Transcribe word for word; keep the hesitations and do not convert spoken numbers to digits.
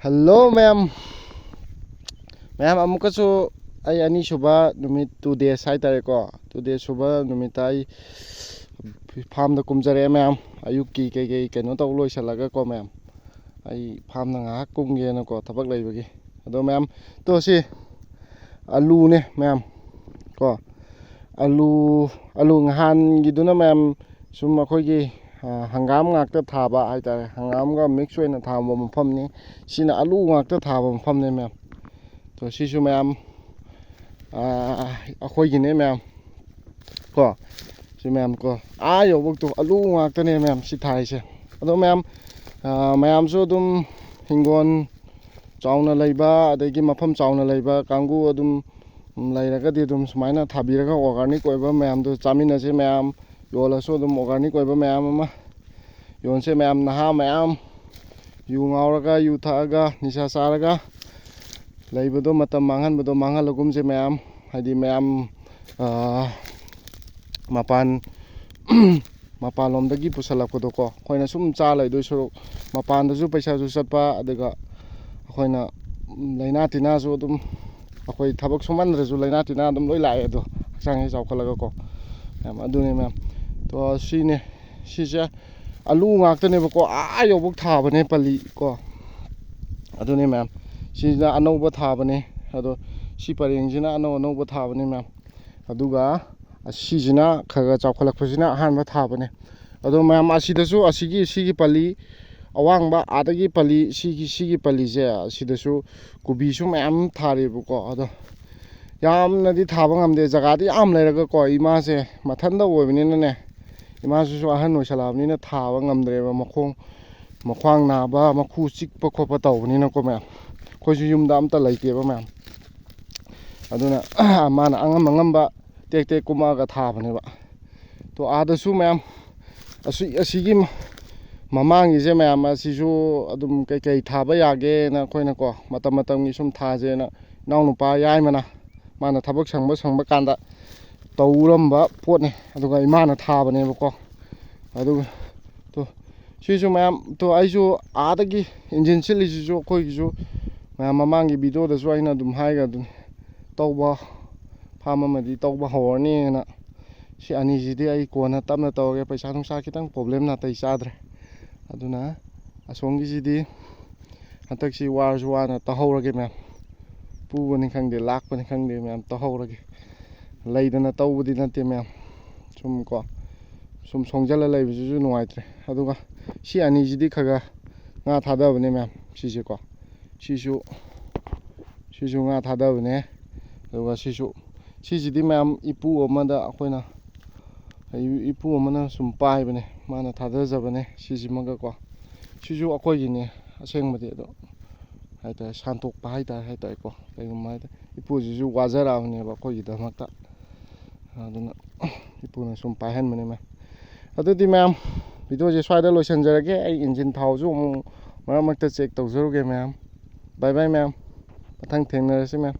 Hello ꯃꯌꯥꯝ, ꯃꯌꯥꯝ ꯑꯃꯨꯛꯀꯁꯨ ꯑꯩ ꯑꯅꯤꯁꯨꯕ ꯅꯨꯃꯤꯠ, two days ꯍꯥꯏꯇꯥꯔꯦꯀꯣ, two days ꯁꯨꯕ ꯅꯨꯃꯤꯠꯇ ꯑꯩ ꯐꯥꯝꯗ ꯀꯨꯝꯖꯔꯛꯑꯦ ꯃꯌꯥꯝ꯫ ꯑꯌꯨꯛꯀꯤ ꯀꯩꯀꯩ ꯀꯩꯅꯣ ꯇꯧꯕ ꯂꯣꯏꯁꯤꯜꯂꯒꯀꯣ ꯃꯌꯥꯝ, ꯑꯩ ꯐꯥꯝꯗ ꯉꯥꯏꯍꯥꯛ ꯀꯨꯝꯒꯦꯅꯀꯣ, ꯊꯕꯛ ꯂꯩꯕꯒꯤ꯫ ꯑꯗꯣ ꯃꯌꯥꯝ, ꯇꯣ ꯁꯤ ꯑꯂꯨꯅꯦ ꯃꯌꯥꯝ ꯀꯣ, ꯑꯂꯨ, ꯑꯂꯨ ꯅꯍꯥꯟꯒꯤꯗꯨꯅ ꯃꯌꯥꯝ ꯁꯨꯝ ꯑꯩꯈꯣꯏꯒꯤ, ꯑ, ꯍꯪꯒꯥꯝ ꯉꯥꯛꯇ ꯊꯥꯕ ꯍꯥꯏꯇꯥꯔꯦ, ꯍꯪꯒꯥꯝꯒ mix ꯑꯣꯏꯅ ꯊꯥꯕ ꯃꯐꯝꯅꯤ꯫ ꯁꯤꯅ ꯑꯂꯨ ꯉꯥꯛꯇ ꯊꯥꯕ ꯃꯐꯝꯅꯤ ꯃꯌꯥꯝ꯫ ꯇꯣ ꯁꯤꯁꯨ ꯃꯌꯥꯝ, ꯑ, ꯑꯩꯈꯣꯏꯒꯤꯅꯦ ꯃꯌꯥꯝ ꯀꯣ꯫ ꯁꯤ ꯃꯌꯥꯝ ꯀꯣ, ꯑꯥ ꯌꯧꯕꯛꯇꯣ ꯑꯂꯨ ꯉꯥꯛꯇꯅꯦ ꯃꯌꯥꯝ ꯁꯤ ꯊꯥꯔꯤꯁꯦ꯫ ꯑꯗꯣ ꯃꯌꯥꯝ, ꯑ, ꯃꯌꯥꯝꯁꯨ ꯑꯗꯨꯝ ꯍꯤꯡꯒꯣꯜ ꯆꯥꯎꯅ ꯂꯩꯕ, ꯑꯗꯒꯤ ꯃꯐꯝ ꯆꯥꯎꯅ ꯂꯩꯕ ꯀꯥꯡꯕꯨ ꯑꯗꯨꯝ, ꯎꯝ, ꯂꯩꯔꯒꯗꯤ ꯑꯗꯨꯝ ꯁꯨꯃꯥꯏꯅ ꯊꯥꯕꯤꯔꯒ organic ꯑꯣꯏꯕ ꯃꯌꯥꯝꯗꯣ ꯆꯥꯃꯤꯟꯅꯁꯦ ꯃꯌꯥꯝ꯫ ꯌꯣꯜꯂꯁꯨ ꯑꯗꯨꯝ organic ꯑꯣꯏꯕ ꯃꯌꯥꯝ ꯑꯃ ꯌꯣꯟꯁꯦ ꯃꯌꯥꯝ꯫ ꯅꯍꯥ ꯃꯌꯥꯝ ꯌꯨ ꯉꯥꯎꯔꯒ, ꯌꯨ ꯊꯛꯑꯒ, ꯅꯤꯁꯥ ꯆꯥꯔꯒ ꯂꯩꯕꯗꯣ, ꯃꯇꯝ ꯃꯥꯡꯍꯟꯕꯗꯣ ꯃꯥꯡꯍꯜꯂꯒꯨꯝꯁꯦ ꯃꯌꯥꯝ꯫ ꯍꯥꯏꯗꯤ ꯃꯌꯥꯝ, ꯑꯥ, ꯃꯄꯥꯟ, ꯃꯄꯥꯟꯂꯣꯝꯗꯒꯤ ꯄꯨꯁꯜꯂꯛꯄꯗꯣꯀꯣ, ꯑꯩꯈꯣꯏꯅ ꯁꯨꯝ ꯆꯥ ꯂꯩꯗꯣꯏ ꯁꯔꯨꯛ, ꯃꯄꯥꯟꯗꯁꯨ ꯄꯩꯁꯥꯁꯨ ꯆꯠꯄ, ꯑꯗꯨꯒ ꯑꯩꯈꯣꯏꯅ, ꯎꯝ, ꯂꯥꯏꯅꯥ ꯇꯤꯟꯅꯥꯁꯨ ꯑꯗꯨꯝ, ꯑꯩꯈꯣꯏ ꯊꯕꯛ ꯁꯨꯃꯟꯗ꯭ꯔꯁꯨ ꯂꯥꯏꯅꯥ ꯇꯤꯟꯅꯥ ꯑꯗꯨꯝ ꯂꯣꯏ ꯂꯥꯛꯑꯦ꯫ ꯑꯗꯣ ꯍꯛꯆꯥꯡꯁꯦ ꯆꯥꯎꯈꯠꯂꯒꯀꯣ, ꯃꯌꯥꯝ, ꯑꯗꯨꯅꯦ ꯃꯌꯥꯝ꯫ ꯇꯣ ꯁꯤꯅꯦ, ꯁꯤꯁꯦ ꯑꯂꯨ ꯉꯥꯛꯇꯅꯦꯕꯀꯣ, ꯑꯥ ꯌꯧꯕꯛ ꯊꯥꯕꯅꯦ ꯄꯜꯂꯤ ꯀꯣ꯫ ꯑꯗꯨꯅꯦ ꯃꯌꯥꯝ, ꯁꯤꯁꯤꯅ ꯑꯅꯧꯕ ꯊꯥꯕꯅꯦ꯫ ꯑꯗꯣ ꯁꯤ ꯄꯔꯦꯡꯁꯤꯅ ꯑꯅꯧ ꯑꯅꯧꯕ ꯊꯥꯕꯅꯦ ꯃꯌꯥꯝ꯫ ꯑꯗꯨꯒ ꯑꯁꯤꯁꯤꯅ ꯈꯔ ꯈꯔ ꯆꯥꯎꯈꯠꯂꯛꯄꯁꯤꯅ ꯑꯍꯥꯟꯕ ꯊꯥꯕꯅꯦ꯫ ꯑꯗꯣ ꯃꯌꯥꯝ, ꯑꯁꯤꯗꯁꯨ, ꯑꯁꯤꯒꯤ, ꯁꯤꯒꯤ ꯄꯜꯂꯤ ꯑꯋꯥꯡꯕ, ꯑꯥꯗꯒꯤ ꯄꯜꯂꯤ, ꯁꯤꯒꯤ, ꯁꯤꯒꯤ ꯄꯜꯂꯤꯁꯦ, ꯑꯁꯤꯗꯁꯨ ꯀꯣꯕꯤꯁꯨ ꯃꯌꯥꯝ ꯊꯥꯔꯤꯕꯀꯣ꯫ ꯑꯗꯣ ꯌꯥꯝꯅꯗꯤ ꯊꯥꯕ ꯉꯝꯗꯦ, ꯖꯒꯥꯗꯤ ꯌꯥꯝ ꯂꯩꯔꯒꯀꯣ꯫ ꯏꯃꯥꯁꯦ ꯃꯊꯟꯇ ꯑꯣꯏꯕꯅꯤꯅꯅꯦ, ꯏꯃꯥꯁꯤꯁꯨ ꯑꯍꯟ ꯑꯣꯏꯁꯜꯂꯛꯑꯕꯅꯤꯅ ꯊꯥꯕ ꯉꯝꯗ꯭ꯔꯦꯕ꯫ ꯃꯈꯣꯡ, ꯃꯈ꯭ꯋꯥꯡ ꯅꯥꯕ, ꯃꯈꯨ ꯆꯤꯛꯄ ꯈꯣꯠꯄ ꯇꯧꯕꯅꯤꯅꯀꯣ ꯃꯌꯥꯝ, ꯑꯩꯈꯣꯏꯁꯨ ꯌꯨꯝꯗ ꯑꯝꯇ ꯂꯩꯇꯦꯕ ꯃꯌꯥꯝ꯫ ꯑꯗꯨꯅ ꯃꯥꯅ ꯑꯉꯝ ꯑꯉꯝꯕ ꯇꯦꯛ ꯇꯦꯛ ꯀꯨꯝꯃꯛꯑꯒ ꯊꯥꯕꯅꯦꯕ꯫ ꯇꯣ ꯑꯥꯗꯁꯨ ꯃꯌꯥꯝ, ꯑꯁꯤ, ꯑꯁꯤꯒꯤ ꯃ-, ꯃꯃꯥꯡꯒꯤꯁꯦ ꯃꯌꯥꯝ, ꯑꯁꯤꯁꯨ ꯑꯗꯨꯝ ꯀꯩꯀꯩ ꯊꯥꯕ ꯌꯥꯒꯦꯅ ꯑꯩꯈꯣꯏꯅꯀꯣ, ꯃꯇꯝ ꯃꯇꯝꯒꯤ ꯁꯨꯝ ꯊꯥꯁꯦꯅ ꯏꯅꯥꯎꯅꯨꯄꯥ ꯌꯥꯏꯃꯅ, ꯃꯥꯅ ꯊꯕꯛ ꯁꯪꯕ ꯁꯪꯕ ꯀꯥꯟꯗ ꯇꯧꯔꯝꯕ ꯄꯣꯠꯅꯤ꯫ ꯑꯗꯨꯒ ꯏꯃꯥꯅ ꯊꯥꯕꯅꯦꯕꯀꯣ꯫ ꯑꯗꯨꯒ ꯇꯣ ꯁꯤꯁꯨ ꯃꯌꯥꯝ ꯇꯣ, ꯑꯩꯁꯨ ꯑꯥꯗꯒꯤ ꯏꯟꯖꯤꯟ ꯁꯤꯠꯂꯤꯁꯤꯁꯨ ꯑꯩꯈꯣꯏꯒꯤꯁꯨ ꯃꯌꯥꯝ ꯃꯃꯥꯡꯒꯤ ꯚꯤꯗꯤꯑꯣꯗꯁꯨ ꯑꯩꯅ ꯑꯗꯨꯝ ꯍꯥꯏꯈ꯭ꯔꯗꯨꯅꯤ, ꯇꯧꯕ, ꯐꯥꯝ ꯑꯃꯗꯤ ꯇꯧꯕ ꯍꯧꯔꯅꯤꯅ꯫ ꯁꯤ ꯑꯅꯤꯁꯤꯗꯤ ꯑꯩ ꯀꯣꯟꯅ ꯇꯞꯅ ꯇꯧꯔꯒꯦ, ꯄꯩꯁꯥ ꯅꯨꯡꯁꯥ ꯈꯤꯇꯪ ꯄ꯭ꯔꯣꯕ꯭ꯂꯦꯝ ꯅꯥꯇꯩ ꯆꯥꯗ꯭ꯔꯦ꯫ ꯑꯗꯨꯅ ꯑꯁꯣꯝꯒꯤꯁꯤꯗꯤ ꯍꯟꯗꯛꯁꯤ ꯋꯥꯔꯁꯨ ꯋꯥꯅ ꯇꯧꯍꯧꯔꯒꯦ ꯃꯌꯥꯝ꯫ ꯄꯨꯕꯅꯤ ꯈꯪꯗꯦ, ꯂꯥꯛꯄꯅꯤ ꯈꯪꯗꯦ ꯃꯌꯥꯝ, ꯇꯧꯍꯧꯔꯒꯦ꯫ ꯂꯩꯗꯅ ꯇꯧꯕꯗꯤ ꯅꯠꯇꯦ ꯃꯌꯥꯝ, ꯁꯨꯝ ꯀꯣ, ꯁꯨꯝ ꯁꯣꯡꯖꯜꯂ ꯂꯩꯕꯁꯤꯁꯨ ꯅꯨꯡꯉꯥꯏꯇ꯭ꯔꯦ꯫ ꯑꯗꯨꯒ ꯁꯤ ꯑꯅꯤꯁꯤꯗꯤ ꯈꯔ ꯈꯔ ꯉꯥ ꯊꯥꯗꯕꯅꯦ ꯃꯌꯥꯝ꯫ ꯁꯤꯁꯦꯀꯣ, ꯁꯤꯁꯨ, ꯁꯤꯁꯨ ꯉꯥ ꯊꯥꯗꯕꯅꯦ꯫ ꯑꯗꯨꯒ ꯁꯤꯁꯨ, ꯁꯤꯁꯤꯗꯤ ꯃꯌꯥꯝ ꯏꯄꯨ ꯑꯃꯗ ꯑꯩꯈꯣꯏꯅ, ꯏꯄꯨ ꯑꯃꯅ ꯁꯨꯝ ꯄꯥꯏꯕꯅꯦ, ꯃꯥꯅ ꯊꯥꯗꯖꯕꯅꯦ ꯁꯤꯁꯤꯃꯒꯀꯣ꯫ ꯁꯤꯁꯨ ꯑꯩꯈꯣꯏꯒꯤꯅꯦ ꯑꯁꯦꯡꯕꯗꯤ, ꯑꯗꯣ ꯍꯥꯏꯇꯥꯔꯦ, ꯁꯥꯟꯇꯣꯛꯄ ꯍꯥꯏꯇꯥꯔꯦ, ꯍꯥꯏꯇꯥꯔꯦꯀꯣ꯫ ꯀꯩꯒꯨꯝꯕ ꯍꯥꯏꯗꯤ ꯏꯄꯨꯁꯤꯁꯨ ꯋꯥꯖꯔꯛꯑꯕꯅꯦꯕ ꯑꯩꯈꯣꯏꯒꯤꯗꯃꯛꯇ꯫ ꯑꯗꯨꯅ ꯏꯄꯨꯅ ꯁꯨꯝ ꯄꯥꯏꯍꯟꯕꯅꯦ ꯃꯌꯥꯝ꯫ ꯑꯗꯨꯗꯤ ꯃꯌꯥꯝ, ꯚꯤꯗꯤꯑꯣꯁꯦ ꯁ꯭ꯋꯥꯏꯗ ꯂꯣꯏꯁꯤꯟꯖꯔꯒꯦ꯫ ꯑꯩ ꯏꯟꯖꯤꯟ ꯊꯥꯎꯁꯨ ꯑꯃꯨꯛ ꯃꯔꯛ ꯃꯔꯛꯇ ꯆꯦꯛ ꯇꯧꯖꯔꯨꯒꯦ ꯃꯌꯥꯝ꯫ ꯕꯥꯏ ꯕꯥꯏ ꯃꯌꯥꯝ, ꯃꯊꯪ ꯊꯦꯡꯅꯔꯁꯤ ꯃꯌꯥꯝ꯫